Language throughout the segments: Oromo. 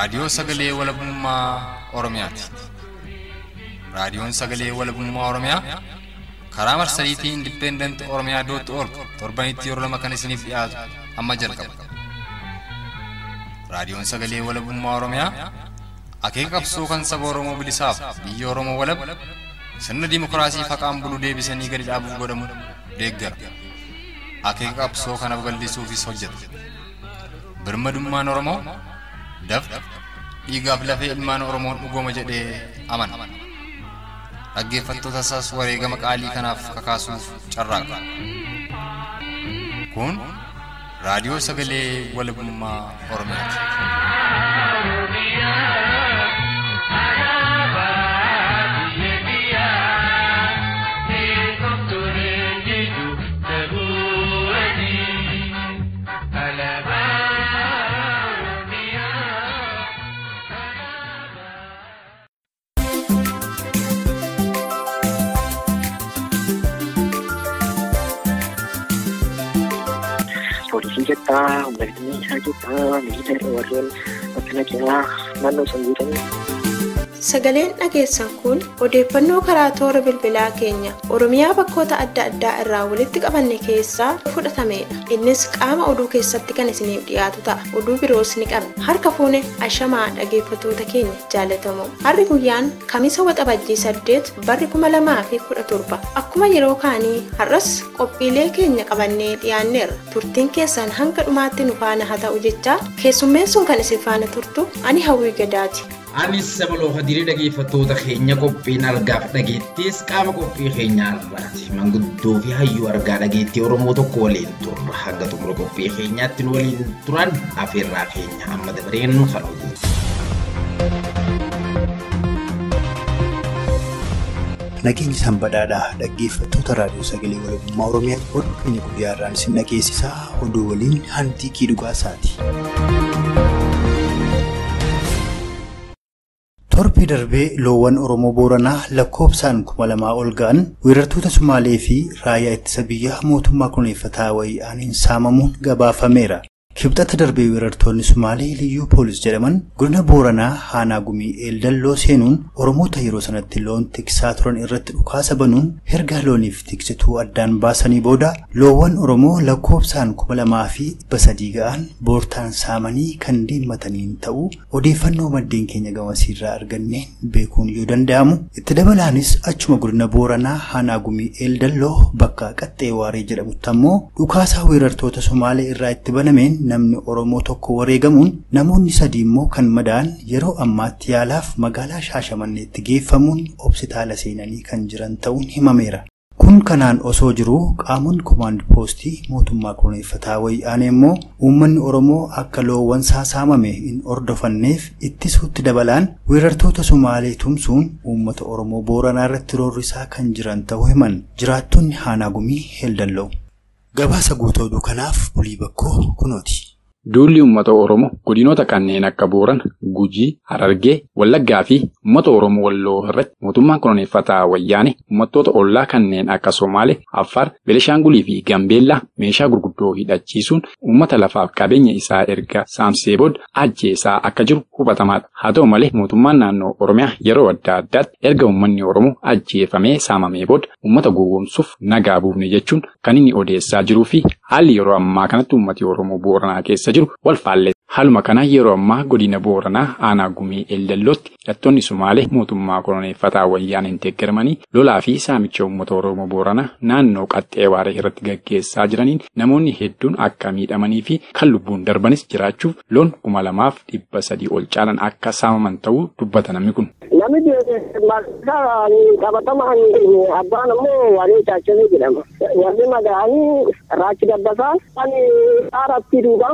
Raadiyoo Sagalee Walabummaa Oromiyaati. Raadiyoon Sagalee Walabummaa Oromiyaa karaa marsariitii Independent Oromiyaa dot org torbanitti yeroo lama kan isiniif dhiyaatu amma jalqaba. Raadiyoon Sagalee Walabummaa Oromiyaa akeeka qabsoo kan saba Oromoo bilisaaf biyya Oromoo walab sirna dimookiraasii faqaan bulu deebisanii gadi dhaabuuf godhamu deeggara. Akeeka qabsoo kana babal'isuufis hojjeta. Birmadummaan Oromoo dafqa dhiigaaf lafee ilmaan Oromoon dhugooma jedhee amana. Dhaggeeffattoota isaas wareegama qaalii kanaaf kakaasuuf carraaqa. Kun Raadiyoo Sagalee Walabummaa Oromiyaati. Poolisii jettaa, humna bittinneessaa jettaa, miidhaa warreen akkana keenyaa naannoo san guutanii. Sagaleen dhageessan kun odeeffannoo karaa toora bilbilaa keenya Oromiyaa bakkoota adda addaa irraa walitti qabanne keessaa fudhatamedha. Innis qaama oduu keessatti kan isiniif dhiyaatu ta'a. Oduu biroos ni qabna. Harka fuune ashamaa dhaggeeffattoota keenya jaalatamoo. Harri guyyaan Kamisa Waxabajjii 8 barri 2017 akkuma yeroo kaanii har'as qophiilee keenya qabannee dhiyaanneerra. Turtiin keessan hanga dhumaatti nu faana haa ta'u jechaa keessummeessuun kan isin faana turtu ani Hawwii Gadaati. Anis sabaloo hadiiree dhaggeeffattoota keenya qophiin argaaf dhageettis qaama qophii keenyaa irraati. Manguddoo fi hayyuu argaa dhageettii Oromoo tokko waliin turra. Hanga xumura qophii keenyaatti nu waliin turan afeerraa keenya amma dabareen kan oduuti. Nageenyi sanbadaadhaa dhaggeeffattoota Raadiyoo Sagalee Walabummaa Oromiyaa oduu keenya guyyaa irraan isin dhageessisaa oduu waliin Hantiikii Dhugaasaati. Torbee darbee loowwan Oromoo Booranaa lakkoofsaan 2000 ol ga'an weerartoota Sumaalee fi raayyaa ittisa biyyaa mootummaa kunuunfataa wayyaaniin saamamuun gabaafameera. Kibxata darbee weerartoonni Sumaalee Liyyuu Poolis jedhaman godina Booranaa Aanaa Gumii Eeldalloo seenuun Oromoota yeroo sanatti loon tiksaa turan irratti dhukaasa banuun herga looniif tiksituu addaan baasanii booda loowwan Oromoo lakkoofsaan 2300 ga'an boortaan saamanii kan deemmataniin ta'uu odeeffannoo maddeen keenya gamasiirraa arganneen beekuun yoo danda'amu itti dabalaanis achuma godina Booranaa Aanaa Gumii Eeldalloo bakka Qaxxee Waaree jedhamutti ammoo dhukaasaa weerartoota Sumaalee irraa itti banameen namni Oromoo tokko wareegamuun namoonni sadii immoo kan madaa'an yeroo ammaatti yaalaaf magaalaa Shaashamanneetti geeffamuun hospitaala seenanii kan jiran ta'uun himameera. Kun kanaan osoo jiruu qaamonni komaand poostii mootummaa kunuunfataa wayyaanee immoo uummanni Oromoo akka loowwan isaa saamame hin hordofanneef ittisuutti dabalaan weerartoota Sumaalee tumsuun uummata Oromoo Booranaa irratti roorrisaa kan jiran ta'uu himan jiraattonni Aanaa Gumii Eeldalloo. Gabaasa guutuu oduu kanaaf Bulii Bakkoo kunooti. Duulli uummata Oromoo godinoota kanneen akka Boorana, Gujii, Harargee, Wallaggaa fi uummata Oromoo Walloo irratti mootummaan kunuunfataa wayyaane uummattoota ollaa kanneen akka Somaalee, Affaar, Belishaangulii fi Gambeellaa meeshaa gurguddoo hidhachiisuun uummata lafaaf qabeenya isaa erga saamsee booda ajjeesaa akka jiru hubatamaadha. Haa ta'u malee mootummaan naannoo Oromiyaa yeroo adda addaatti erga uummanni Oromoo ajjeefamee saamamee booda uummata gowwoomsuuf nagaa buufne jechuun kan inni odeessaa jiruu fi haalli yeroo ammaa kanatti uummati Oromoo Booranaa keessa jiru wal faallee. Haaluma kanaa yeroo ammaa godina Booranaa Aanaa Gumii Eeldallootti hidhattoonni Sumaalee mootummaa koloneeffataa wayyaaniin deeggaramanii lolaa fi saamicha uummata Oromoo Booranaa naannoo Qaxxee Waaree irratti gaggeessaa jiraniin namoonni hedduun akka miidhamanii fi kan lubbuun darbanis jiraachuuf loon 2300 ol caalan akka saamaman ta'uu dubbata namni kun. Namni maqaa qabatamaan abbaan immoo Waaree Caaccalee jedhama. Warri madaa'anii Raachi Dabbasaa kan Aaratti duuba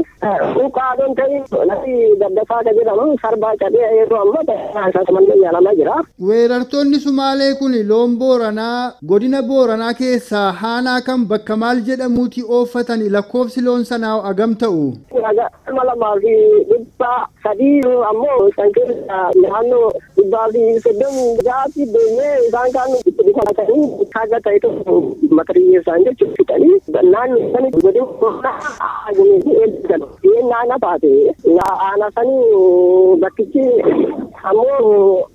Dhuqaadoon ta'e namni Dabbasaa kan jedhamu sarbaa cabee yeroo ammaa Shaashamannee yaalamaa jira. Weerartoonni Sumaalee kun loon Booranaa godina Booranaa keessaa aanaa kan bakka maal jedhamuuti ooffatani lakkoofsi loon sanaa hagam ta'u? 2300 ammoo san keessa naannoo 236 deemee isaan kaan itti dhufatanii haga ta'e tokko matarii isaan jechuun fixanii naannoo sani godin naana taate aana sanii bakkichi ammoo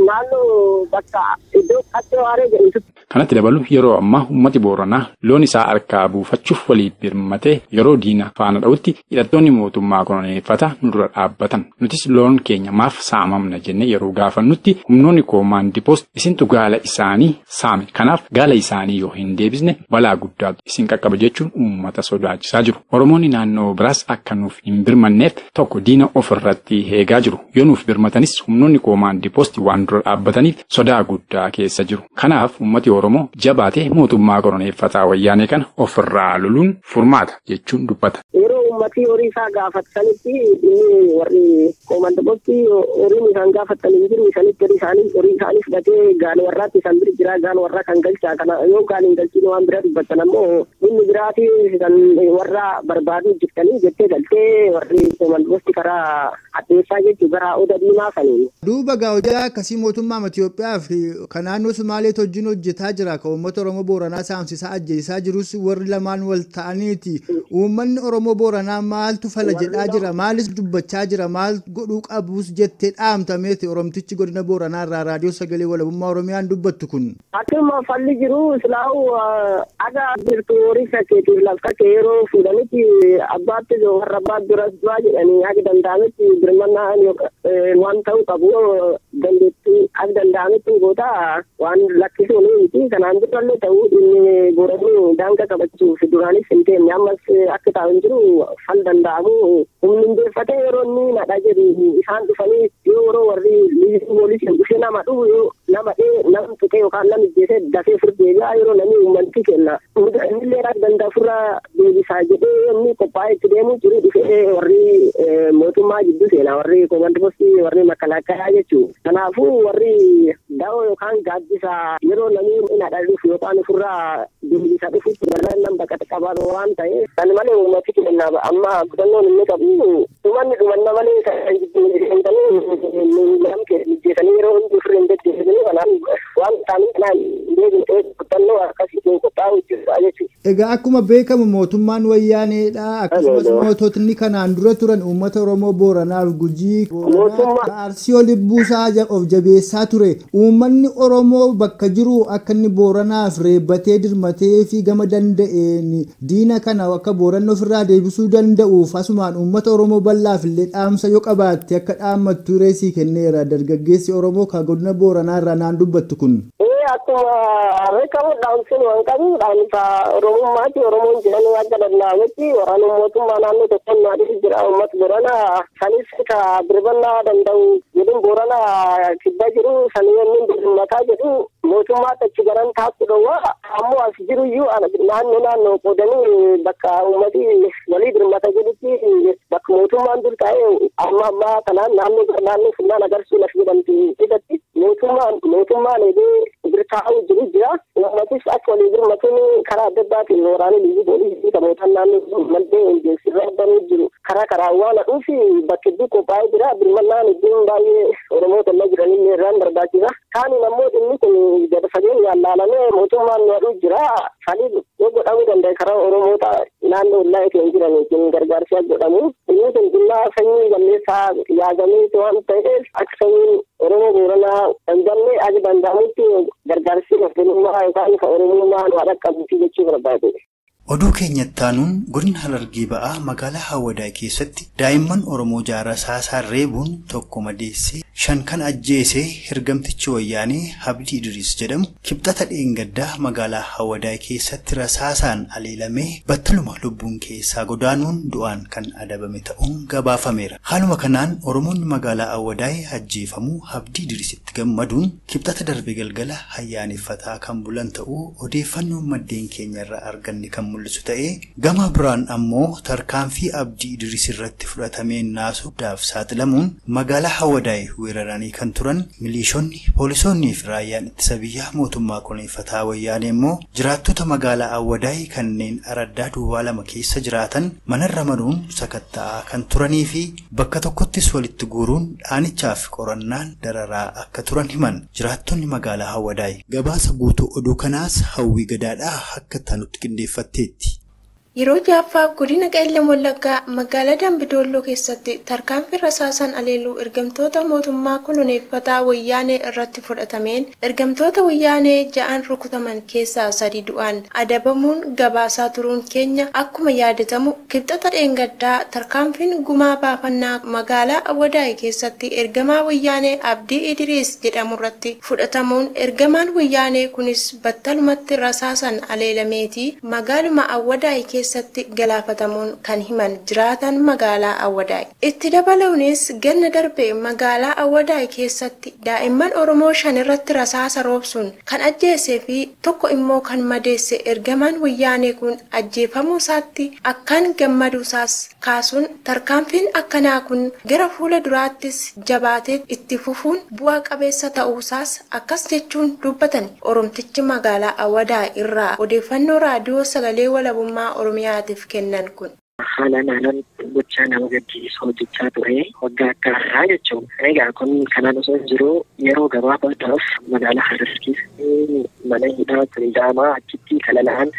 naannoo bakka iddoo qaccee waaree jedhamtu. Kanatti dabaluun yeroo ammaa uummati Booranaa loon isaa harkaa buufachuuf waliif birmatee yeroo diina faana dha'utti hidhattoonni mootummaa koloneeffataa nu dura dhaabbatan. Nutis loon keenya maaf saamamna jennee yeroo gaafannutti humnoonni koomaandii poost isintu gaala isaanii saame. Kanaaf gaala isaanii yoo hin deebisne balaa guddaatu isin qaqqaba jechuun uummata sodaachisaa jiru. Oromoonni naannoo biraas akka nuuf hin birmanneef tokko diina ofirratti eegaa jiru. Yoo nuuf birmatanis humnoonni koomaandii poost waan dura dhaabbataniif sodaa guddaa keessa jiru. Kanaaf uummati Oromoo jabaatee mootummaa koloneeffataa wayyaanee kana ofirraa loluun furmaata jechuun dubbata. Yeroo uummati horii isaa gaafatanitti inni warri koomaandii poostii horiin isaan gaafatan hin jiru isaanitti horii isaanii fudhatee gaala warraatti isaan bira jira gaala warraa kan galchaa kana yoo gaala hin galchiin waan bira dubbatan ammoo inni biraati kan warra barbaadu jirtanii jettee galtee warri koomaandii poostii karaa addeessaa jechuu gara oda diimaa saniin. Duuba gaa'ojaa akkasii mootummaa Itoophiyaa fi kan naannoo Somaaleetti wajjin hojjetaa jira. Kan uummata Oromoo Booranaa saamsisaa ajjeesaa jirus warri lamaan wal ta'aniiti. Uummanni Oromoo Booranaa maaltu fala jedhaa jira? Maalis dubbachaa jira? Maal godhuu qabus jettee dhaamtameeti Oromtichi godina Booranaa irraa raadiyoo sagalee walabummaa Oromiyaan dubbattu kun. Akkuma falli jiru silaa'u aga jirtu horii sakkeetiif lafa yeroo fuudhanitti abbaatti warra abbaa dura du'aa jedhanii haga danda'ametti birmannaa waan ta'uu qabu dandeettii akka danda'ametti goota waan lakkisuun miti. Kanaan durallee ta'uu inni Booranni daangaa qabachuuf duraanis hin teenne ammas akka taa'u hin jiru fal danda'amu humni hundeeffatee yeroo inni nadha jedhu isaan dhufanii yeroo warri poolisiin dhufee nama dhufu yoo nama dhee nama tuqee yookaan nama ijjeesee dafee furdeebi'a yeroo namni uummanti kenna. Innillee akka danda'a ofirraa deebisaa jedhee inni qophaa'ee itti deemu jiru dhufee warri mootummaa jidduu seena warri koomaandii poostii warri makalaakaa jechuudha. Kanaafuu warri da'oo yookaan gaaddisa yeroo namni nadha dhufu yookaan ofirraa deebisa dhufutti bal'aan nama baqata qabaa waan ta'eef kan malee uummati kenna amma kutannoon inni qabu dhumanni dhumanna malee kan ijjeesanii yeroo hundi ofirra hin deddeebisanii kanaaf waan ta'anii kanaan deebi'ee kutannoo akkasiitiin qophaa'u jechuudha. Egaa akkuma beekamu mootummaan wayyaaneedha. Akkasumas moototni kanaan dura turan uummata Oromoo Booranaaf Gujii Arsii oli buusaa of jabeessaa ture. Uummanni Oromoo bakka jiru akka inni Booranaaf reebbatee dirmatee fi gama danda'een diina kana akka Booranni ofirraa deebisuu danda'uuf asumaan uummata Oromoo bal'aaf illee dhaamsa yoo qabaatte akka dhaammattu reesii kenneera. Dargaggeessi Oromoo kan godina Booranaa irraa naan dubbattu kun. Akkuma beekamu dhaamsiin waan qabu dhaamsa Oromummaati. Oromoon jedhanii akka danda'ametti waraana mootummaa naannoo tokkoon naadhiif jira uummata Booranaa sanis ka birbannaa danda'u jedhuun Booranaa kibba jiru sanii inni birmataa jedhu mootummaa achi garan taa'u dhowwaa ammoo as jiru iyyuu naannoo naannoo qoodanii bakka uummati walii birmata jedhutti bakka mootummaan dur taa'ee amma ammaa kanaan naannoo naannoo funyaan agarsuu lafa jedhamtu irratti mootummaan eegee birtaa'u jiru jira. Uummatis akka walii birmatuun karaa adda addaatiin waraana liyyuu poolisii qabootaan naannoo mallee hundeessirra banuu jiru. Karaa karaa waan hadhuuf bakki hedduu qophaa'ee jira. Birmannaan iddoon baay'ee Oromoota illee jiranii irraan barbaachisa. Kaaniin ammoo dhimmi kun gad fageenyaan laalamee mootummaan nu hadhuu jira. Falii yoo godhamuu danda'e karaa Oromoota naannoo ollaa keenya jiraniitiin gargaarsi godhamu. Inni kun dhimma sanyii balleessaa yaadamee waan ta'eef akka sanyiin Oromoo Booranaa hin banne akka danda'amutti gargaarsi Oromummaa yookaan Oromummaa nu dhaqqabsiisu jechuu barbaade. Oduu keenyatti aanuun godina Harargee ba'aa magaalaa Hawwadaa keessatti daa'imman Oromoo jaarraa saasaan reebuun tokko madeessee 5 kan ajjeese hergamtichi wayyaanee Abdii Idris jedhamu kibxata dheengaddaa magaalaa Hawwadaa keessatti rasaasaan aleelamee battaluma lubbuun keessaa godaanuun du'aan kan adabame ta'uun gabaafameera. Haaluma kanaan Oromoonni magaalaa Hawwadaa ajjeefamuu Abdii Idrisitti gammaduun kibxata darbe galgala ayyaaneffataa kan bulan ta'uu odeeffannoon maddeen keenyarraa arganne kan mul'isu ta'ee gama biraan ammoo tarkaanfii Abdii Idris irratti fudhatameen naasuudhaaf saaxilamuun magaalaa Awwadaay weeraranii kan turan milishoonni poolisoonnii fi raayyaan ittisa biyyaa mootummaa koloneeffataa wayyaanee immoo jiraattota magaalaa Awwadaay kanneen araddaa duwwaa 2 keessa jiraatan manarra maruun sakatta'aa kan turanii fi bakka tokkottis walitti guuruun dhaanichaaf qorannaan dararaa akka turan himan jiraattonni magaalaa Awwadaay. Gabaasa guutuu oduu kanaas Hawwii Gadaadhaa akka taanutti qindeeffatteetti. Yeroo ja'affaaf godina Qeellam Wallaggaa magaalaa Dambidolloo keessatti tarkaanfii rasaasaan aleeluu ergamtoota mootummaa koloneeffataa wayyaanee irratti fudhatameen ergamtoota wayyaanee 6 rukutaman keessaa 3 du'an adabamuun gabaasaa turuun keenya akkuma yaadatamu kibxata dheengaddaa tarkaanfiin gumaa baafannaa magaalaa Awwadaay keessatti ergamaa wayyaanee Abdii Idris jedhamu irratti fudhatamuun ergamaan wayyaanee kunis battalumatti rasaasan aleelameeti magaaluma Awwadaay keessatti galaafatamuun kan himan jiraatan magaalaa Awwadaay. Itti dabaluunis ganna darbe magaalaa Awwadaay keessatti daa'imman Oromoo 5 irratti rasaasa roobsuun kan ajjeesee fi tokko immoo kan madeesse ergamaan wayyaanee kun ajjeefamuu isaatti akkaan gammaduusaas kaasuun tarkaanfiin akkanaa kun gara fuula duraattis jabaatee itti fufuun bu'aa qabeessa ta'uusaas akkas jechuun dubbatan. Oromtichi magaalaa Awwadaay irraa odeeffannoo raadiyoo sagalee walabummaa Oromiyaatiif kennan kun. Haalaan gochaa nama gaddisiisu hojjechaa ture waggaa akka har'aa jechuudha. Egaa kun kanaan osoo hin jiru yeroo gabaabaadhaaf magaalaa Harar keessatti mana hidhaa Tiriidaamaa achitti kalalaan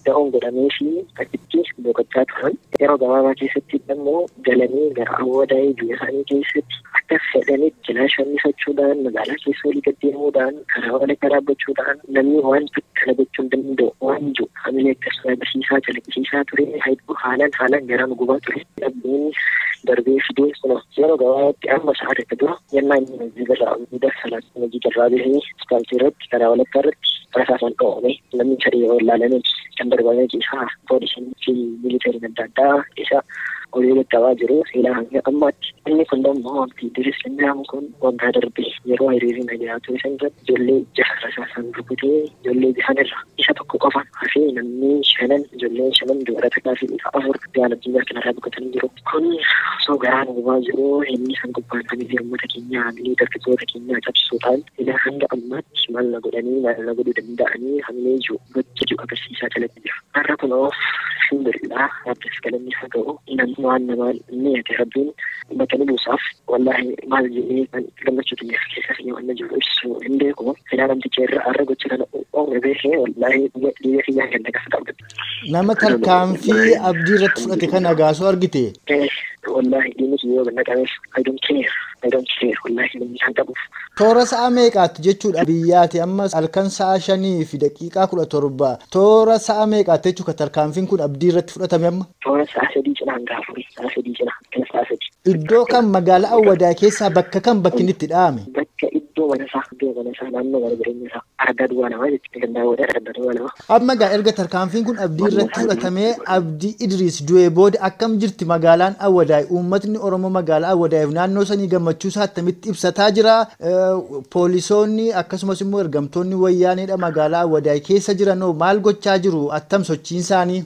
da'oon godhamee fi achitti boqochaa turan. Yeroo gabaabaa keessatti immoo galanii gara Awwadaay biyya isaanii keessatti akka fedhanitti jilaashannifachuudhaan magaalaa keessa walii gad deemuudhaan karaa walakkaa dhaabbachuudhaan namni waan kana gochuu hin danda'u waan jiru hamilee akkasuma agarsiisaa calaqqisiisaa ture hedduu haalaan garaan gubaa ture. Dhabbiin darbee fidee kun yeroo gabaabaatti amma sa'a takka dura yennaa inni hojii irraa bahee ispaaltii irratti karaa walakkaa irratti rasaasaan dho'ame namni sadii yeroo ilaalame kan darbamee keessaa poolisiin fi miilitariin adda addaa isa olii gaggabaa jiru seelaa hanga ammaatti. Inni kun immoo Abdii Idris jedhamu kun waggaa darbe yeroo hiriirri nagaa ture san irratti ijoollee 6 rasaasaan rukutee ijoollee jahan irra isa tokko qofa hafee namni 5 ijoolleen 5 dubara takkaa fi 4 biyya addunyaa kanarraa boqotanii jiru. Kun osoo garaan gubaa jiru inni san gubbaan hamilee uummata keenyaa hamilee dargaggoota keenyaa cabsuudhaan ilaa hanga ammaatti maal na godhanii maal na godhuu danda'anii hamilee jiru gocha jiru agarsiisaa jalatti jira. Har'a kunoo alhamdulillah rabbiif galanni haa ga'u namni waan namaan inni ati rabbiin bakka ni buusaaf wallaahi maal jedhee kan gammachuu kiyya keessa fi waan jiru ibsu hin beeku. Silaa namticha irra har'a gocha kana oomre beekee wallaahi dhiiga kiyyaa kan naqasa qabdu. Nama tarkaanfii Abdii irratti fudhate kana gaasoo argite. Wallaahi dhiigni kiyya yoo naqameef I don't care wallaahi namni isaan qabuuf. Toora sa'a meeqaatti jechuudha biyyaati amma halkan sa'a 5:17 toora sa'a meeqaatti jechuudha tarkaanfiin kun Abdii irratti fudhatame amma? Toora sa'a 3 cinaa hanga 4 sa'a 3 cinaa kan sa'a 3. Iddoo kan magaalaa Awwadaay keessaa bakka kam bakki inni itti dha'ame? Bakka iddoo mana isaa naannoo mana jireenya isaa argaa duwwaa 2 jechuudha gandaa wada argaa duwwaa 2. Amma gaa erga tarkaanfiin kun Abdii irratti fudhatamee Abdii Idris du'ee booda akkam jirti magaalaan Awwadaay? Uummatni Oromoo magaalaa Awwadaayiif naannoo sanii gammachuu isaa attamitti ibsataa jira? Poolisoonni akkasumas immoo ergamtoonni wayyaaneedha magaalaa Awwadaay keessa jiranoo maal gochaa jiru? Attam sochiin isaanii?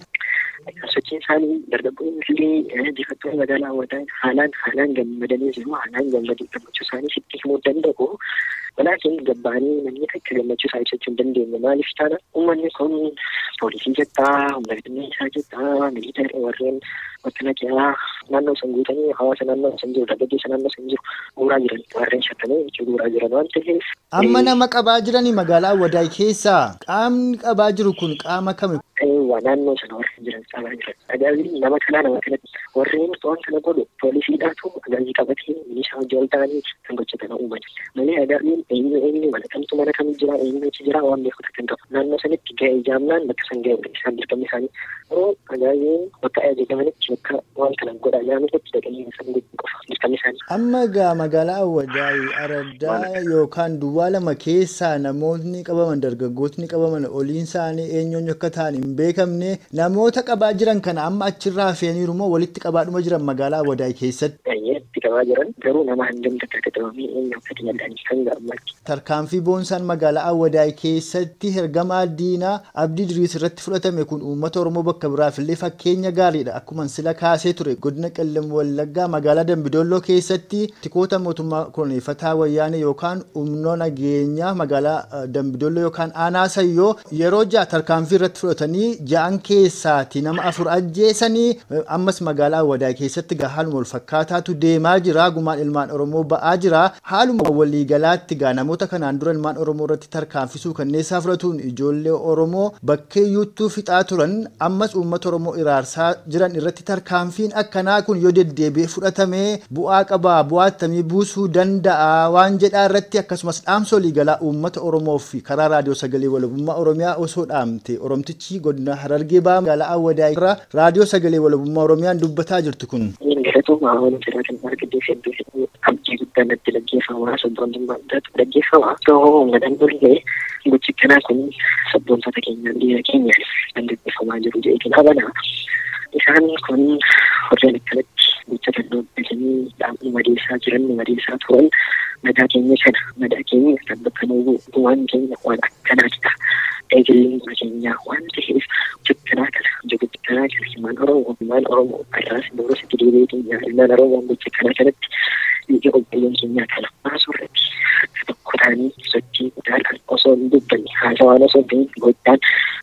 Sochiin isaanii dargaggoonni illee jifattoonni magaalaa Awwadaay haalaan gammadanii jiru. Haalaan gammadanii gammachuu isaanii sitti himuu danda'u. Walaakin gabbaanii namni takka gammachuu isaa ibsachuu hin dandeenye. Maaliif taana uummanni kun poolisii jettaa, humna bittinneessaa jettaa, miilitarii warreen makalaakiyaa naannoo san guutanii hawaasa naannoo san jiru dargaggeessa naannoo san jiru guuraa jiran warreen shakkamee jechuun guuraa jiran waan ta'eef. Amma nama qabaa jiranii magaalaa Awwadaay keessaa qaamni qabaa jiru kun qaama kami? Naannoo sana warreen jiran qabaa jiran. Agaazii nama kanaa nama kanatti warreen waan kana godhu poolisiidhaatu agaazii qabatee milishaa hojii ol ta'anii kan gocha kana uuman. Malee agaaziin eenyu eenyu mana kamtu mana kam jira eenyu achi jira waan beekutu kan qabu. Naannoo sanitti ga'ee jaamnaan bakka san ga'e isaan dirqamni isaanii. Yeroo agaaziin bakka ajajamanitti bakka waan kana godhaa jaamanitti dhaqanii isaan gochuu qofa dirqamni isaanii. Amma egaa magaalaa Awwadaay araddaa yookaan duwwaa 2 keessaa namootni qabaman dargaggootni qabaman oliin isaanii eenyuun akka ta'an hin beekamne namoota qabaa jiran kana amma achirraa feeniiru moo walitti qabaadhuma jiran magaalaa Awwadaay keessatti? walitti qabaa jiran garuu nama hangam takka qabamee eenyu akka ta'e hanga ammaatti. Tarkaanfii boonsaan magaalaa Awwadaay keessatti ergamaa diinaa Abdii Idriis irratti fudhatame kun uummata Oromoo bakka biraaf illee fakkeenya gaariidha. Akkuma sila kaasee ture godina Qellem Wallaggaa magaalaa Dambidolloo keessatti tikoota mootummaa koloneeffataa wayyaanee yookaan humnoo nageenyaa magaalaa Dambidolloo yookaan aanaa Sayyoo yeroo 6 tarkaanfii irratti fudhatanii 6 keessaati nama 4 ajjeesanii ammas magaalaa Awwadaay keessatti haaluma wal fakkaataatu deemaa jira. Gumaan ilmaan Oromoo ba'aa jira. Haaluma waliigalaatti namoota kanaan dura ilmaan Oromoo irratti tarkaanfisuu kanneen isaa fudhatuun ijoollee Oromoo bakkee yuuttuu fixaa turan ammas uummata Oromoo iraarsaa jiran irratti tarkaanfiin akkanaa kun yoo deddeebi'ee fudhatamee bu'aa qabaa bu'aa attamii buusuu danda'a waan jedhaa irratti akkasumas dhaamsa waliigalaa uummata Oromoo fi karaa raadiyoo sagalee walabummaa Oromiyaa osoo dhaamte Oromtichi godina Harargee Bahaa magaalaa Awwadaay irraa raadiyoo sagalee walabummaa Oromiyaan dubbataa jirtu kun. Galatoomaa waan asirraa arginu hedduu abdii guddaa natti dhaggeeffamaa sabboontummaa guddaatu dhaggeeffamaa. Humna dhandollee gochi kanaa kun sabboontota keenyaan dhiira keenyaan kan dhaggeeffamaa jiru jedhee abana. Isaan kun warreen akkanatti gocha kan hojjetanii dhaabni madeessaa jiran madeessaa turan madaa keenya kana madaa keenya kan bakka nuu gumaan keenya waan akkanaatidha. Eegalleen guma keenyaa waan ta'eef gocha kana gocha kana ilmaan Oromoo irraas boros itti deebi'ee keenya ilmaan Oromoo gocha kana kanatti dhiiga obboleeyyan keenyaa kana baasuu irratti akka tokko ta'anii sochii guddaadhaan osoo hin dubbanne haasawaan osoo hin ta'in gochaan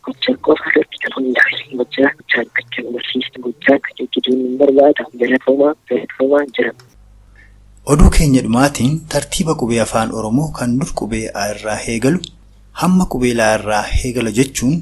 gocha qofa irratti kan hundaa'e gocha gochaan akka nu barsiistu gochaan akka itti deemnu hin barbaada. Galatoomaa galatoomaa jira. Oduu keenya dhumaatiin tartiiba qubee afaan Oromoo kan dur qubee A irraa eegalu hamma qubee L irraa eegala jechuun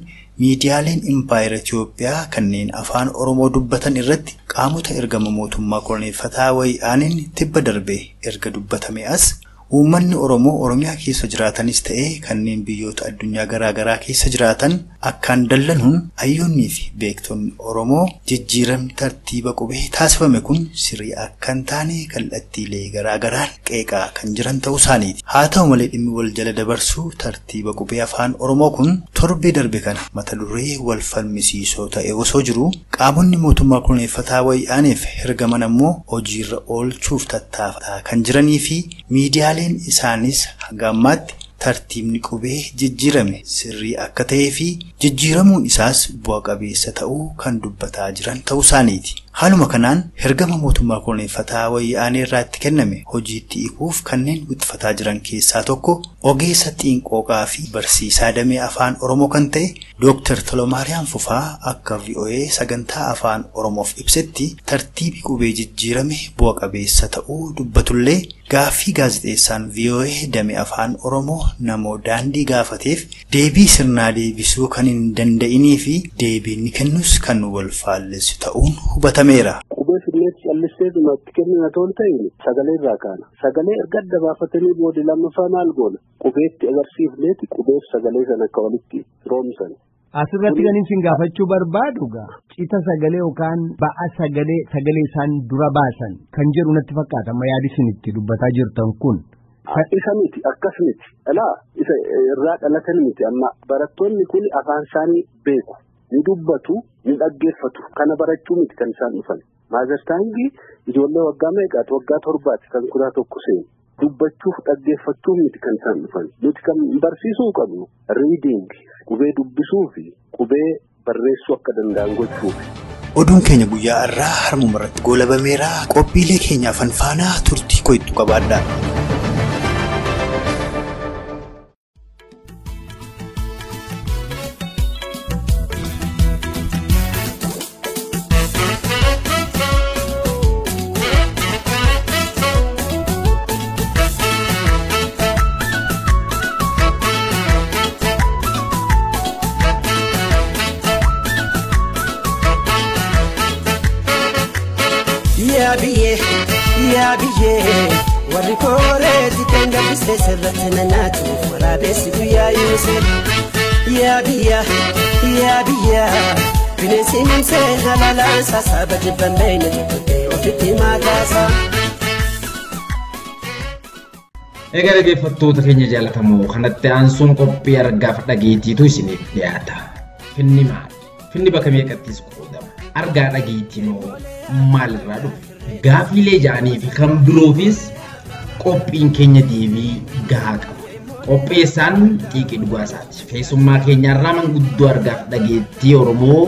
miidiyaaleen Impaayera Itoophiyaa kanneen afaan Oromoo dubbatan irratti qaamota ergama mootummaa koloneeffataa wayyaaniin tibba darbee erga dubbatame as uummanni Oromoo Oromiyaa keessa jiraatanis ta'ee kanneen biyyoota addunyaa garaagaraa keessa jiraatan akkaan dallanuun hayyoonnii fi beektonni Oromoo jijjiiramni tartiiba qubee taasifame kun sirrii akka hin taane kallattiilee garaagaraan qeeqaa kan jiran ta'uu isaaniiti. Haa ta'u malee dhimmi wal jala dabarsuu tartiiba qubee afaan Oromoo kun torbee darbe kana mata duree wal falmisiisoo ta'e osoo jiru qaamonni mootummaa koloneeffataa wayyaaniif ergaman ammoo hojiirra oolchuuf tattaafataa kan jiranii fi miidiyaaleen isaanis hanga ammaatti tartiibni qubee jijjiirame sirrii akka ta'ee fi jijjiiramuun isaas bu'a qabeessa ta'uu kan dubbataa jiran ta'uu isaaniiti. Haaluma kanaan ergama mootummaa koloneeffataa wayyaanee irratti kenname hojiitti hiikuuf kanneen wixfataa jiran keessaa tokko ogeessa xiinqooqaa fi barsiisaa damee afaan Oromoo kan ta'e Dr. Tolomaariyaam Fufaa akka VOA sagantaa afaan Oromoof ibsetti tartiibi qubee jijjiirame bu'a qabeessa ta'uu dubbatullee gaaffii gaazexeessaan VOA damee afaan Oromoo namoo daandii gaafateef deebii sirnaa deebisuu kan hin danda'inii fi deebiin kennus kan wal faallessu ta'uun hubatameera. Qubee fidneetti callistee dhumatti kennina otoo hin ta'in sagalee irraa kaana. Sagalee erga adda baafatanii booda lammaffaa maal goona? Qubeetti agarsiifneeti qubeef sagalee sana akka walitti roomsan. Asirratti kan isin gaafachuu barbaadu cita sagalee yookaan ba'a sagalee sagalee isaan dura baasan kan jedhu natti fakkaata. Amma yaadi isin itti dubbataa jirtan kun. Isa miti akkas miti. Alaa isa irraa dhalatan miti amma barattoonni kun afaan isaanii beeku. Ni dubbatu, ni dhaggeeffatu. Kana barachuu miti kan isaan dhufan. Maazartaangii ijoollee waggaa meeqaati? Waggaa 7 kan kutaa 1 seenu. Dubbachuuf dhaggeeffachuu miti kan isaan dhufan. Nuti kan barsiisuu qabnu reading, qubee dubbisuu fi qubee barreessuu akka danda'an gochuufi. Oduun keenya guyyaa irraa harmuma irratti goolabameera. Qophiilee keenya afaan faanaa turtii koyittu qabaadha. Yaa warri kooreetti kan gabbisee sirratti nanaatuuf waraabessi guyyaa yuuse. Yaa biyya bineensi nimsee halaalaan sassaaba jibban beeyna tokkottee ofitti maataasa. Egaa dhaggeeffattoota keenya jaallatamoo kanatti aansuun qophii argaaf dhageettiitu isiniif dhiyaata. Finni maali? Finni bakka meeqattis qoodama? Argaa dhageettii moo maalirraa dhufe? Gaafiilee ja'anii fi kan biroofis qophiin keenya deebii gahaa qaba. Qopheessaan Xiiqii Dhugaasaati. Keessummaa keenyarraa manguddoo argaaf dhageettii Oromoo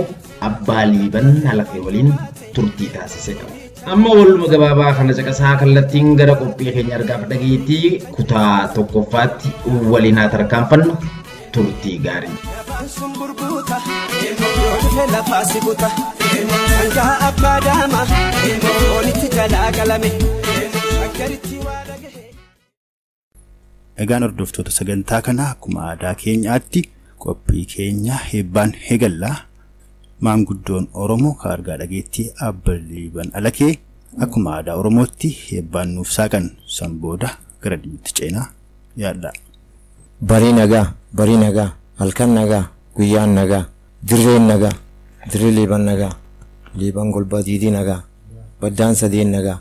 Abbaa Liiban Halakee waliin turtii taasisee qaba. Amma waluma gabaabaa kana caqasaa kallattiin gara qophii keenya argaaf dhageettii kutaa tokkoffaatti waliin haa tarkaanfannu turtii gaarii. Egaan hordoftoota sagantaa kanaa akkuma aadaa keenyaatti qophii keenya heebbaan eegalla. Maanguddoon Oromoo kan argaa dhageettii Abbaa Liiban Alakee akkuma aadaa Oromootti heebbaan nuuf saaqan san booda gara dhimmitti ceenaa yaadda. Barii nagaa, barii nagaa, halkan nagaa, guyyaan nagaa, dirreen nagaa, dirree Liiban nagaa, Liiban golbaa diidii nagaa, baddaan sadeen nagaa,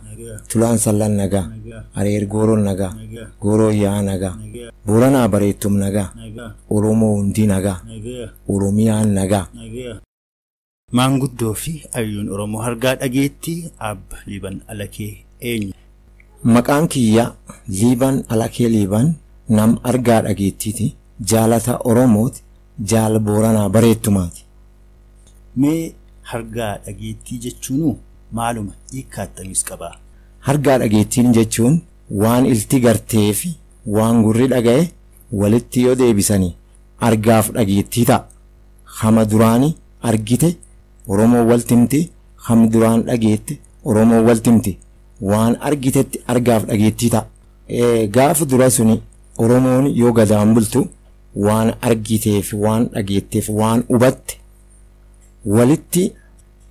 tulaan sallan nagaa, areer gooroon nagaa, gooroo yaa'aa nagaa, Booranaa bareettum nagaa, Oromoo hundi nagaa, Oromiyaan nagaa. Maanguddoo fi hayyuun Oromoo argaa dhageettii Abbaa Liiban Alakee eenyu? Maqaan kiyya Liiban Alakee Liiban nam argaa dhageettiiti. Jaalata Oromooti. Jaala Booranaa bareettumaati. Mee argaa dhageettii jechuun maaluma hiikkattamis qabaa? Argaa dhageettiin jechuun waan ilti gartee fi waan gurri dhaga'e walitti yoo deebisanii argaaf dhageettii ta'a. Hama duraanii argite Oromoo waltimti, hama duraan dhageette Oromoo waltimti. Waan argitetti argaaf dhageettii ta'a. Gaafa dura suni Oromoon yoo gadaan bultu waan argiteef waan dhageetteef waan hubatte walitti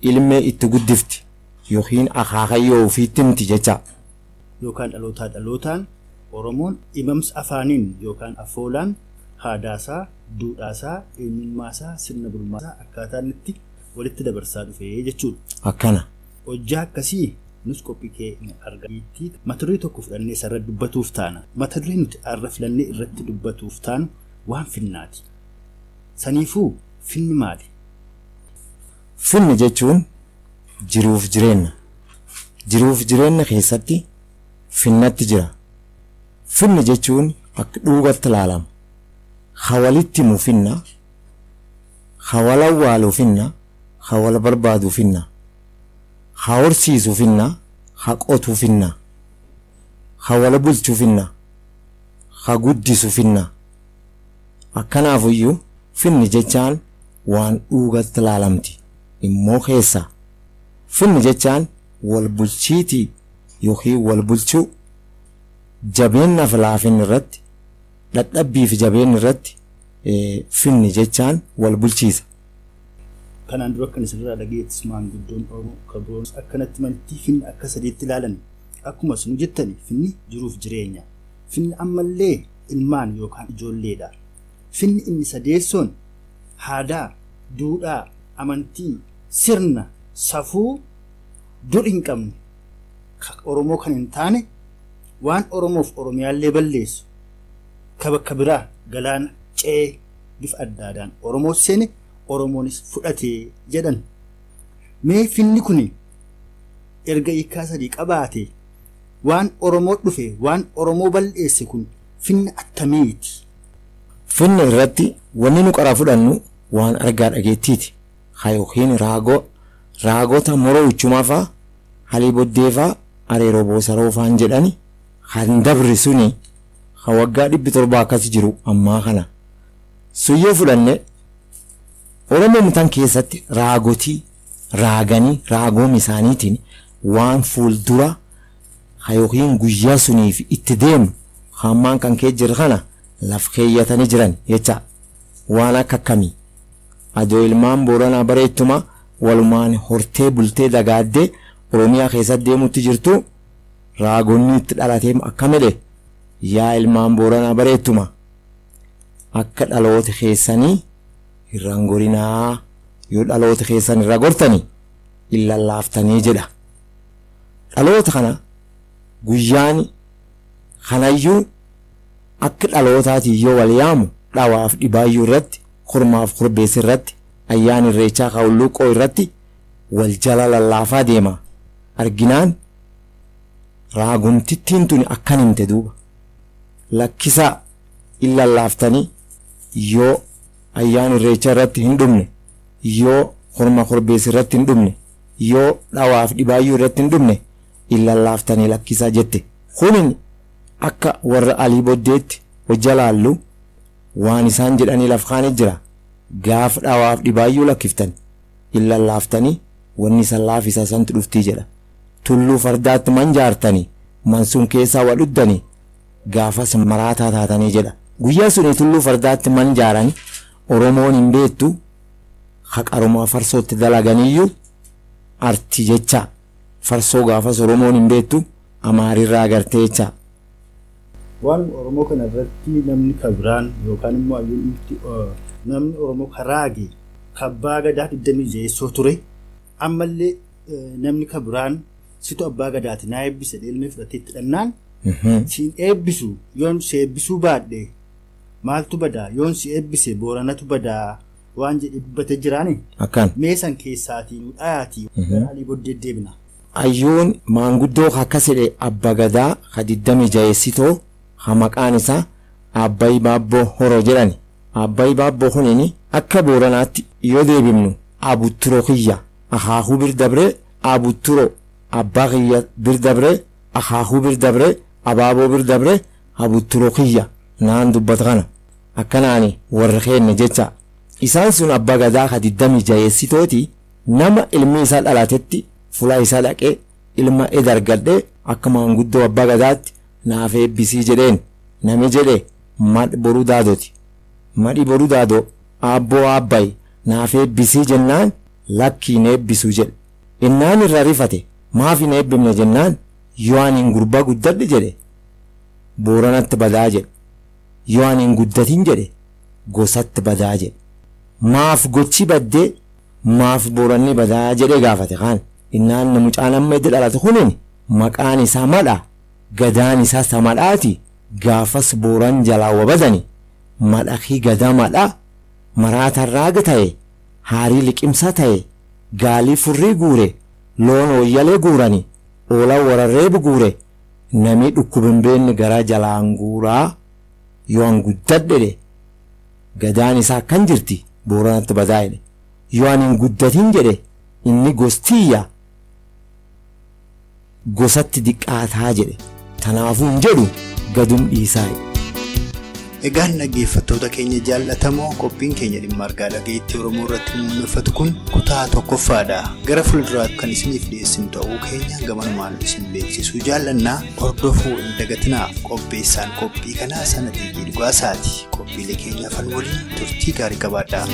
ilmee itti guddifti yookiin akaakayyoo ofiitti himti jecha. Yookaan dhalootaa dhalootaan Oromoon himamsa afaaniin yookaan afoolaan aadaasaa, duudhaasaa, eenyummaasaa, sirna bulmaasaa akkaataan itti walitti dabarsaa dhufee jechuudha. Akkana. Hojjaa akkasii nus qophii keenya argaatti mata duree tokko fudhannee isarra dubbatuuf taana. Mata duree nuti arra filannee irratti dubbatuuf taanu waan finnaati. Saniifuu finni maali? Finni jechuun jiruuf jireenya. Jiruuf jireenya keessatti finnatti jira. Finni jechuun akka dhuugatti ilaalama. Hawalitti himu finna, hawala awwaalu finna, hawala barbaadu finna, ha horsiisu finna, ha qotu finna, hawala bulchu finna, ha guddisu finna. Akkanaafuyyuu finni jechaan waan dhuugatti ilaalamti. Immoo keessa. Finni jechaan wal bulchiitii yookiin wal bulchuu jabeennaaf laafin irratti dadhabbii fi jabeen irratti finni jechaan wal bulchiisa. Kanaan dura kan isinirraa dhageettis maanguddoon Oromoo kan biroon akkanatti mantii finni akka sadiitti ilaalan akkuma isin jettani finni jiruuf jireenya. Finni ammallee ilmaan yookaan ijoolleedha. Finni inni sadeessoon aadaa, duudhaa, amantii, sirna, safuu dur hin qabne Oromoo kan hin taane waan Oromoof Oromiyaallee balleessu ka bakka biraa galaana ce'ee bifa adda addaan Oromoo seene Oromoonis fudhatee jedhan. Mee finni kun erga hiikaa sadii qabaate waan Oromoo dhufe waan Oromoo balleesse kun finni attamiiti? Finni irratti wanni nu qaraa fudhannu waan argaa dhageettiiti. Haa yookiin raagota moroo uchumaa fa'aa, halii boddee fa'aa, areeroo boosaroo fa'aan jedhani kan dabri suni kan waggaa 700 akkas jiru ammaa kana. Sun yoo fudhanne Oromoo mutan keessatti raagotii raaganii raagoom isaaniitiin waan fuuldura yookiin guyyaa suniif itti deemu hammaan kan kee jiru kana laf keeyyatanii jiran jecha waan akka akkamii adoo ilmaan Booranaa bareettuma walumaan hortee bultee dagaaddee Oromiyaa keessatti deemutti jirtu raagonni itti dhalatee akka medhe yaa ilmaan Booranaa bareettuma akka dhaloota keessanii irraan gorinaa yoo dhaloota keessan irra gortanii illallaaftanii jedha. Dhaloota kana guyyaan kanayyuu akka dhalootaatiin yoo wal yaamu dhawaaf dhibaayyuu irratti kormaaf korbeessa irratti ayyaan irreechaa kaawulluuqoo irratti wal jala lallaafaa deema. Arginaan Raagumtittiin tuni akkan himte duuba. Lakkisaa illallaaftanii yoo ayyaana irreechaa irratti hin dhumne, yoo korma korbeessa irratti hin dhumne, yoo dhawaaf dhibaayyuu irratti hin dhumne illallaaftanii lakkisaa jette. Kunin akka warra Alii Boddeetti hojja laallu waan isaan jedhanii laf kaane jira. Gaaf dhawaaf dhibaayyuu lakkiftan illallaaftanii wanni san laafisa santu dhuftii jedha. Tulluu fardaatti man jaartanii mansuun keessaa wal dhuddanii gaafas maraataa taatanii jedha. Guyyaa suni tulluu fardaatti man jaaran Oromoon hin beektu haqarumaa farsootti dalaganiyyuu arti jecha farsoo gaafas Oromoon hin beektu Amaarirraa agartee jecha. Waan Oromoo kana irratti namni kabiraan yookaan immoo namni Oromoo karaage kabbaa gadaa 26 ture ammallee namni kabiraan situ abbaa gadaati na eebbise ilmi fudhatee itti dhannaan siin eebbisu yoon si eebbisuu baadhe maaltu badaa yoon si eebbise Booranatu badaa waan jedhe dubbatee jiraani. Akkan. Meesan keessaatii nu dhayaatii gara Alii Boddee deebina. Ayyuun maanguddoo akkas jedhe abbaa gadaa ka 26 ha maqaan isaa Abbayi Baabboo Horoo jedhani. Abbayi Baabboo kunini akka Booranaatti yoo deebifnu Abutturo kiyya akaakuu bir dabree Abutturo abbaa kiyya bir dabree akaakuu bir dabree abaaboo bir dabree Abutturo kiyya naan dubbata kana akkanaani warra keenya jecha. Isaan sun abbaa gadaa ka 26 nama ilmi isaa dhalatetti fuula isaa dhaqee ilma edargadhee akka maanguddoo abbaa gadaatti naaf eebbisii jedheen. Nami jedhe madhi boruu daadooti. Madhi boruu daadoo aabboo aabbayi naaf eebbisii jennaan lakki hin eebbisuu jedhe. Innaan irra rifate maaf hin eebbifne jennaan yoo ani hin gurbaa guddadhe jedhe Booranatti badaa jedhe. Yoo ani hin guddatin jedhe gosatti badaa jedhe. Maaf gochi baddee maaf Booranni badaa jedhee gaafate kaan. Innaan mucaan amma itti dhalate kunin maqaan isaa madha gadaan isaa samadhaati gaafas Booran jalaa wabadani madhakii gadaa madha maraatarraaga ta'e haarii liqimsa ta'e gaalii furrii guure loon ooyyalee guurani oola wararreebu guure namni dhukkubin beenne garaa jalaan guuraa yoo an guddadhe gadaan isaa akkan jirti Booranatti badaa jedhe. Yoo an hin guddatin jedhe inni gostiyya gosatti diqqaataa jedhe. Tanaafuu hin jedhu gadum dhiisaa jedhe. Egaan dhaggeeffattoota keenya jaallatamoo qophiin keenya dhimma argaa dhageettii Oromoo irratti xiyyeeffatu kun kutaa tokkoffaadha. Gara fuulduraatti kan isiniif dhiyeessinu ta'uu keenya gamanumaan isin beeksisuu jaallannaa hordofuu hin dagatinaa. Qopheessaan qophii kanaa Sanatii Dhugaasaati. Qophiilee keenya afaan waliin turtii gaarii qabaadhaa.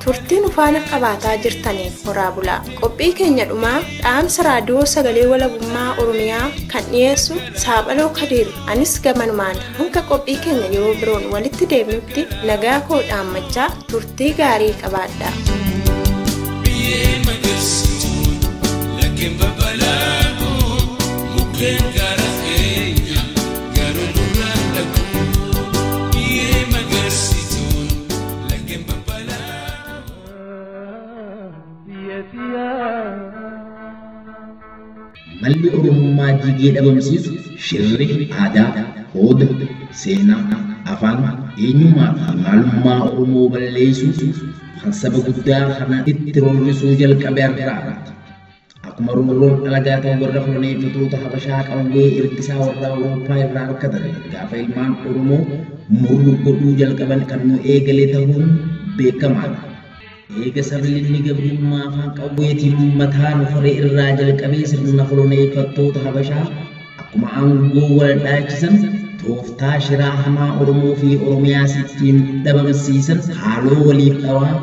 Turtiin faana qabaataa jirtaniif horaa bulaa. Qophii keenya dhumaa dhaamsa raadiyoo sagalee walabummaa Oromiyaa kan dhiyeessu Saaphaloo Kadiir. Anis gamanumaan hanga qophii keenya yeroo biroon walitti deebinutti nagaa koo dhaammachaa turtii gaarii qabaadhaa. Malli Oromummaa jigee dhabamsiisu shirri aadaa, hooda, seenaa, afaan, eenyummaa fi maalummaa Oromoo balleessuu kan saba guddaa kana itti roorrisuu jalqabe irraa. Akkuma roorroon dhalagaa ta'u warra koloneeffatoota Habashaa qawwee ergisaa warra Awurooppaa irraa argatan gaafa ilmaan Oromoo muruu godhuu jalqaban kan nu eegale ta'uun beekamaadha. Eega sabni gabrummaa afaan qawweetiin mataa nu horee irraa jalqabee sirna koloneeffattoota Habashaa akkuma aangoo wal dhaalchisan tooftaa shiraa hamaa Oromoo fi Oromiyaas ittiin dhabamsiisan haaloo waliif dhawaa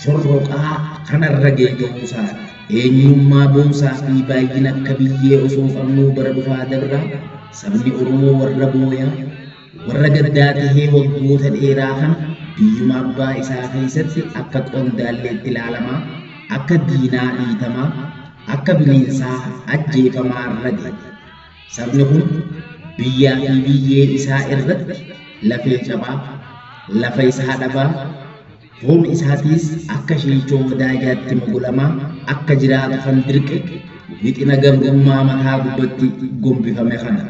shorroqaa kanarra ga'e ta'uusaadha. Eenyummaa boonsaa fi baay'ina akka biyyee osoo qabnuu bara dhufaa dabraa sabni Oromoo warra booyaa warra gaddaa tahee waggoota dheeraa kana biyyuma abbaa isaa keessatti akka qondaalleetti ilaalamaa akka diinaa dhiitamaa, akka bineensaa ajjeefamaa irra ga'e. Sabni kun biyyaa fi biyyee isaa irratti lafee cabaa, lafa isaa dhabaa, foon isaatiis akka shiichoo wadaajaatti mogolamaa akka jiraatu kan dirqe wixina gabrummaa mataa gubbatti gombifame kana.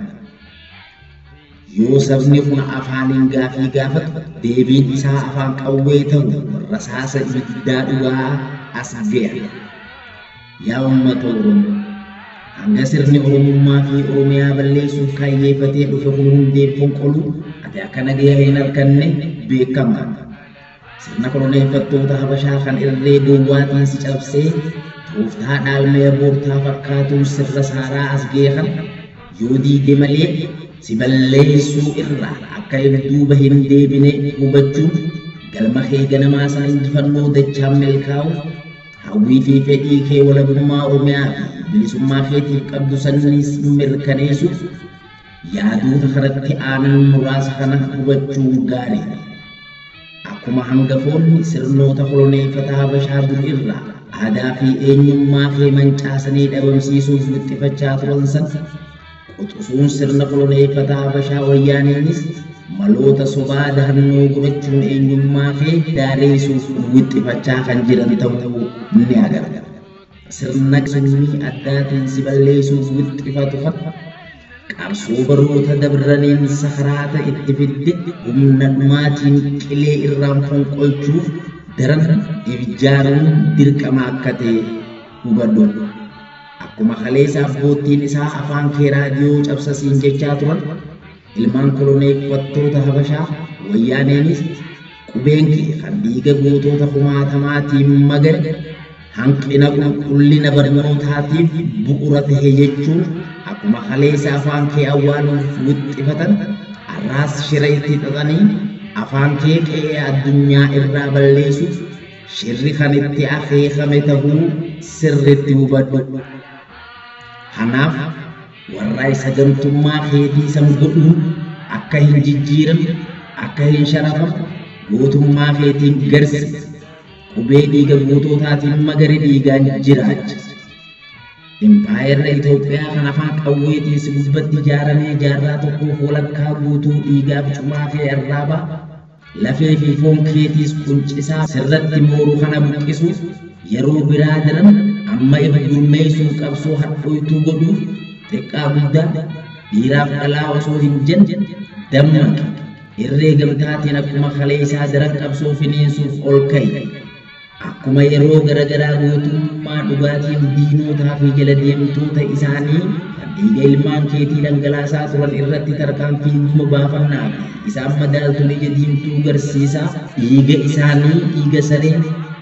Yoo sabni kun afaaniin gaafii gaafatu deebiin isaa afaan qawwee ta'u rasaasa ibiddaa dhugaa as ga'a. Yaa uummata Oromoo, hanga sirni Oromummaa fi Oromiyaa balleessuuf kaayyeeffatee dhufe kun hundeen fonqolu ati akka nagaya hin arganne beekamaadha. Sirna koloneeffattoota Habashaa kan irree gowwaatiin si cabsee tooftaa dhaalmee boortaa fakkaatuun sirra saaraa as ga'e kana yoo diide malee si balleessuu irraa akka duuba hin deebine hubachuun galma kee ganamaa sana injifannoo dachaan milkaa'uuf hawwii fi fedhii kee walabummaa Oromiyaa fi bilisummaa keetiif qabdu sanis mirkaneessuuf yaadoota kanatti aanan muraasa kana hubachuun gaariidha. Akkuma hangafoonni sirnoota koloneeffataa Habashaa dur irraa aadaa fi eenyummaa kee mancaasanii dhabamsiisuuf wixxifachaa turan sana quxisuun sirna koloneeffataa Habashaa Wayyaaneenis maloota sobaa dahannoo godhachuun eenyummaa kee daareessuuf wixxifachaa kan jiran ta'uu ni agarra. Sirna summii addaatiin si balleessuuf wixxifatu kana qabsoo baroota dabraniin sakaraata itti fidde humna dhumaatiin qilee irraan fonqolchuuf daran ijaaruun dirqama akka ta'e hubadhu. Akkuma kaleessa abboottiin isaa afaan kee raadiyoo cabsasiin jechaa turan ilmaan koloneeffattoota Habashaa Wayyaaneenis qubeen kee kan dhiiga gootota kumaatamaatiin magare hanqina qulqullina barnootaatiif bu'uura ta'e jechuun akkuma kaleessa afaan kee awwaaluuf wixxifatan arraas shira itti xaxanii afaan kee qe'ee addunyaa irraa balleessuuf shirri kan itti akeekame ta'uu sirriitti hubadhu. Kanaaf warra isa gantummaa keetii san godhuun akka hin jijjiiramne, akka hin sharafamne gootummaa keetiin garsiisi. Qubee dhiiga goototaatiin magari dhiigaan jiraachisi. Impaayerri Itoophiyaa kan afaan qawweetiin si gubbatti ijaaramee jaarraa tokkoof walakkaa guutuu dhiigaaf cumaa kee arraabaa lafee fi foon keetiis quncisaa sirratti mooru kana buqqisuuf yeroo biraa daran amma if gurmeessuun qabsoo hadhooytuu godhuuf xiqqaa guddaa dhiiraaf dhalaa osoo hin jenne dammaqi. Irree gamtaatiin akkuma kaleessaa daran qabsoo finiinsuuf ol ka'i. Akkuma yeroo garagaraa gootummaa dhugaatiin diinotaa fi jala deemtoota isaanii kan dhiiga ilmaan keetii dhangalaasaa turan irratti tarkaanfii guma baafannaa fi isaan madaaltuun ija diimtuu garsiisaa dhiiga isaanii dhiiga saree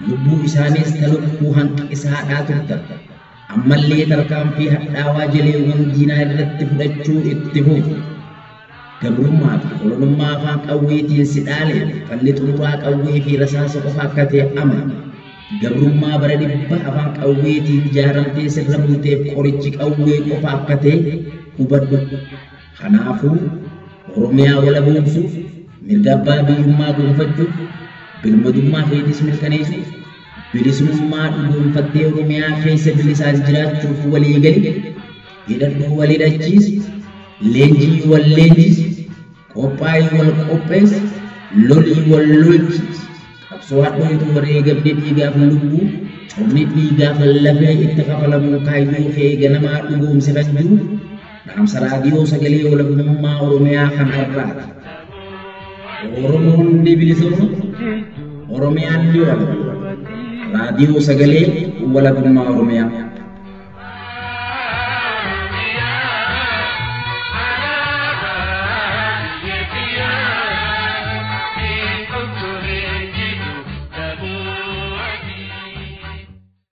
lubbuu isaaniis talukkuu hanqisaadhaa turtan. Ammallee tarkaanfii hadhaawaa jaleewwan diinaa irratti fudhachuu itti fufu. Gabrummaa fi kolonummaa afaan qawweetiin si dhaale falli xumuraa qawwee fi rasaasa qofa akka ta'e amani. Gabrummaa bara dhibba afaan qawweetiin ijaaramtee sirra bulteef qorichi qawwee qofa akka ta'e hubadhu. Kanaafuu Oromiyaa walaboomsuuf, mirga abbaa biyyummaa gonfachuuf, birmadummaa keetis mirkaneessuuf, bilisummaa dhugoonfattee Oromiyaa keessa bilisaan jiraachuuf walii gali, hidhadhuu wal hidhachiisi, leenjii wal leenjisi, qophaa'ii wal qopheessi, lolii wal lolchiisi. Qabsoo hadhooytu wareegamni dhiigaaf lubbuu, cobni dhiigaaf lafee itti kafalamuun kaayyoo kee ganamaa dhugoomse kan jiru dhaamsa raadiyoo sagalee walabummaa Oromiyaa kan har'aati. Oromoon ni bilisooma, Oromiyaan ni walaba. Raadiyoo sagalee walabummaa Oromiyaa.